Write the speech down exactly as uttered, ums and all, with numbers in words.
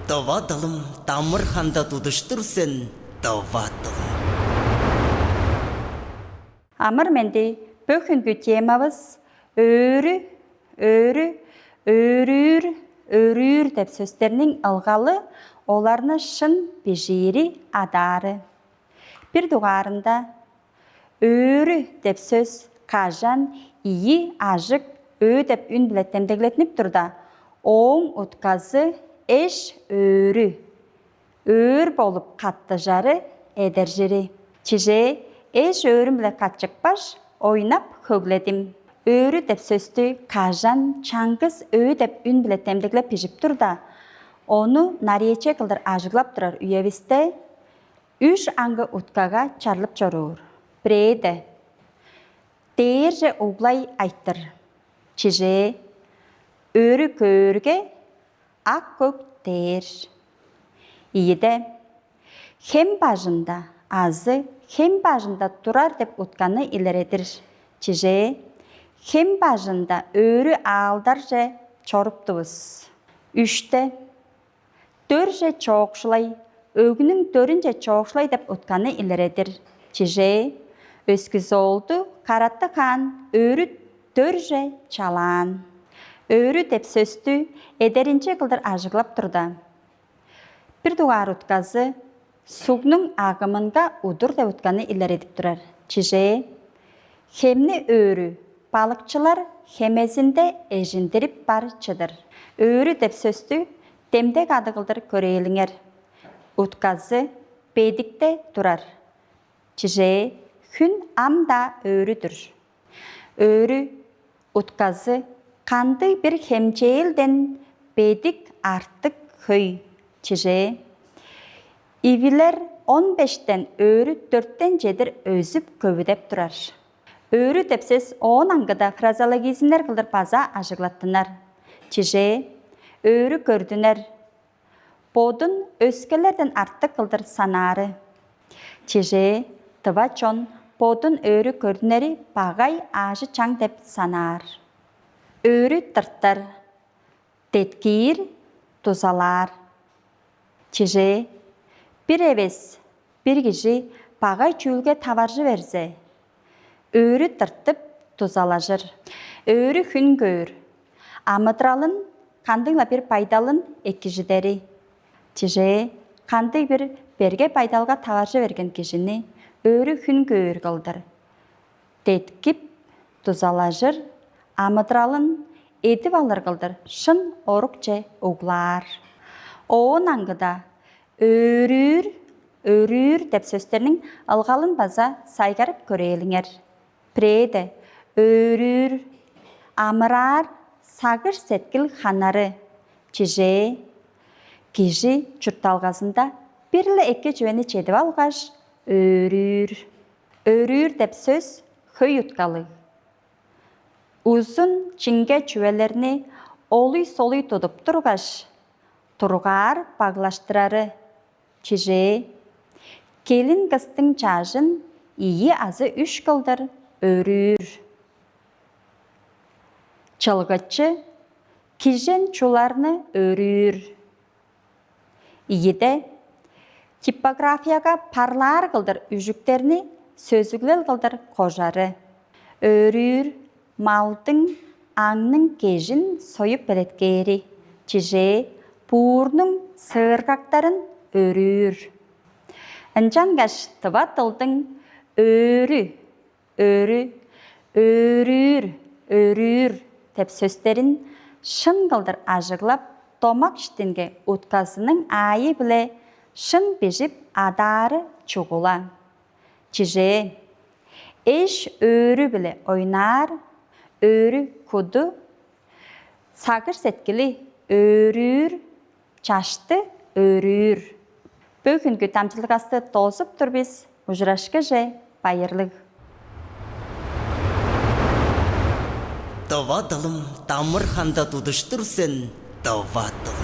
Тыва дылым, дамыр ханда тудуштур сен, тыва дылым. Амыр-менди, бөгүнгү темавыс өөрү, өөрү, өөрүүр, өөрүүр деп сөстерниң ылгалы, оларны шын бижиири, адаары. Бир дугаарында, өөрү деп сөс кажан ийи ажык өө деп үн-биле демдеглетинип турда, ооң утказы эш өөрү, өөр болуп каттыжары, эдержири. Чижээ, эш өөрүм-биле катчыкпаш, ойнап хөгледим. Өөрү деп сөстү кажан чаңгыс өө деп үн-биле демдеглеп бижип турда, ону наречие кылдыр ажыглап турар үевисте үш аңгы уткага чарлып чоруур. Бирээде, дээрже углай айтыр. Чижээ, өрү көөрге, ак-көк дээр. Ийиде, хем бажында азы хем бажында турар деп утканы илередир. Чижээ, хем бажында өрү аалдарже чоруптувус. Үште, дөрже чоокшулай, өгнүң дөрүнче чоокшулай деп утканы илередир. Чижээ, өскүзоолду каратты хаан өрү дөрже чалаан. Өрү деп сөстү эдеринче кылдыр ажыглап турда, бир дугаар утказы сугнуң агымынга удур деп утканы илередип турар. Чижээ, хемни өрү балыкчылар хемезинде эжиндирип бар чыдыр. Өрү деп сөстү демдек ады кылдыр көрээлиңер. Утказы бедикте турар. Чижээ, хүн ам-даа өрү-дүр. Өрү утказы кандыг-бир хемчээлден бедик, артык, хөй. Чижээ, ивилер он бештен өрү дөрттен чедир өзүп, көвүдеп турар. Өрү деп сөс оон аңгыда фразеологизмнер кылдыр база ажыглаттынар. Чижээ, өрү көрдүнер, бодун өскелерден артык кылдыр санаары. Чижээ, тыва чон бодун өрү көрдүнери багай аажы-чаң деп санаар. Өрү тыртар, деткиир, дузалаар. Чижээ, бир эвес бир кижи багай чүүлге таваржы берзе, өрү тыртып, дузалажыр. Өрү хүн көөр, амыдыралын, кандыг-ла бир байдалын экижидери. Чижээ, кандыг-бир берге байдалга таваржы берген кижини өрү хүн көөр кылдыр деткип, дузалажыр, амыдыралын эдип алыр кылдыр шын орукче углаар. Оон аңгыда өөрүүр, өрүүр деп сөстерниң ылгалын база сайгарып көрээлиңер. Бирээде, өөрүүр, амыраар, сагыш-сеткил ханары. Чижээ, кижи чуртталгазында бир-ле эки чүвени чедип алгаш, өөрүүр. Өрүүр деп сөс хөй уткалыг. Узун чиңге чүвелерни олуй-солуй тудуп тургаш, тургаар баглаштырары. Чижээ, келин кыстың чажын ийи азы үш кылдыр өрүүр. Чылгычы кижен чуларны өрүүр. Ийиде, типографияга парлаар кылдыр үжүктерни сөзүглел кылдыр кожары. Өрүүр малдың, аңның кежин союп белеткээри, чижээ, буурнуң сыыргактарын өрүүр. Ынчангаш тыва дылдың өрү, өрү, өрүүр, өрүүр деп сөстерин шын кылдыр ажыглап, домак иштинге утказының аайы-биле шын бижип адаары чугула. Чижээ, эш өрү-биле ойнаар, өрү куду, сагыш-сеткили өрүүр, чашты өрүүр. Бөгүнгү дамчыдылгавысты доозуп тур бис. Ужурашкыже, байырлыг. Тыва дылым, дамыр ханда тудуштур сен, тыва дыл.